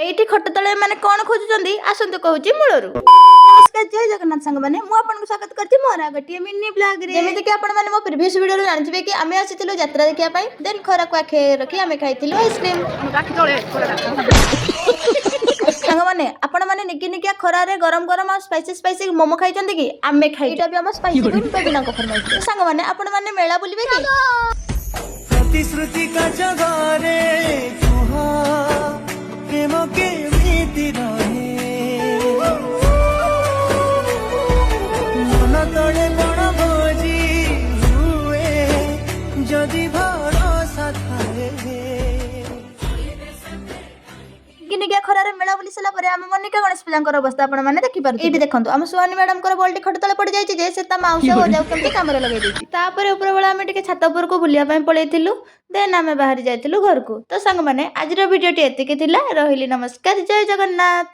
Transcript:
ଏଇଠି ଖଟ ତଳେ ଏମାନେ କଣ ଖୋଜୁଛନ୍ତି, ଆସନ୍ତୁ କହୁଛି ମୂଳରୁ। ନମସ୍କାର, ଜୟ ଜଗନ୍ନାଥ ସାଙ୍ଗମାନେ। ମୁଁ ଆପଣଙ୍କୁ ସ୍ୱାଗତ କରିଛି ମୋର ଆଉ ଗୋଟିଏ ମିନି ବ୍ଲଗରେ। ଯେମିତି କି ଆପଣମାନେ ମୋ ପ୍ରିଭିୟସ୍ ଭିଡ଼ିଓରୁ ଜାଣିଥିବେ କି ଆମେ ଆସିଥିଲୁ ଯାତ୍ରା ଦେଖିବା ପାଇଁ। ଦେନ୍ ଖରାକୁ ଆଖି ରଖି ଆମେ ଖାଇଥିଲୁ ଆଇସ୍କ୍ରିମ୍। ସାଙ୍ଗମାନେ, ଆପଣମାନେ ନିକି ନିକିଆ ଖରାରେ ଗରମ ଗରମ ଆଉ ସ୍ପାଇସି ସ୍ପାଇସି ମୋମୋ ଖାଇଛନ୍ତି କି? ଆମେ ଖାଇ ଏଇଟା ବି ଆମ ସ୍ପାଇସି କୁଇନ୍ ବେବିନାଙ୍କ ଫରମାଇଶ। ସାଙ୍ଗମାନେ, ଆପଣମାନେ ମେଳା ବୁଲିବେ କି? ପ୍ରତିଶ୍ରୁତି କାଚ ଘରେ କୁହ, ପ୍ରେମ କେମିତି ରହେ? ମନ ତଳେ ବଣ ଭୋଜି ହୁଏ ଯଦି ଭରସା ଥାଏ। ନିକିନିକିଆ ଖରାରେ ମେଳା ବୁଲି ସାରିଲା ପରେ ଆମ ମନିକା ଗଣେଶ ପୂଜାଙ୍କର ଅବସ୍ଥା ଆପଣମାନେ ଦେଖିପାରୁଥିବେ। ଏଇଠି ଦେଖନ୍ତୁ, ଆମ ସୁହାନୀ ମ୍ୟାଡମଙ୍କର ବଲଟି ଖଟ ତଳେ ପଡିଯାଇଛି ଯେ ସେ ତା ମାଉସୀ ଆଉ ଅଜାକୁ କେମିତି କାମରେ ଲଗେଇ ଦେଇଛି। ତାପରେ ଉପରବେଳା ଆମେ ଟିକେ ଛାତ ଉପରକୁ ବୁଲିବା ପାଇଁ ପଳେଇଥିଲୁ। ଦେନ୍ ଆମେ ବାହାରି ଯାଇଥିଲୁ ଘରକୁ। ତ ସାଙ୍ଗମାନେ, ଆଜିର ଭିଡ଼ିଓଟି ଏତିକି ଥିଲା। ରହିଲି, ନମସ୍କାର, ଜୟ ଜଗନ୍ନାଥ।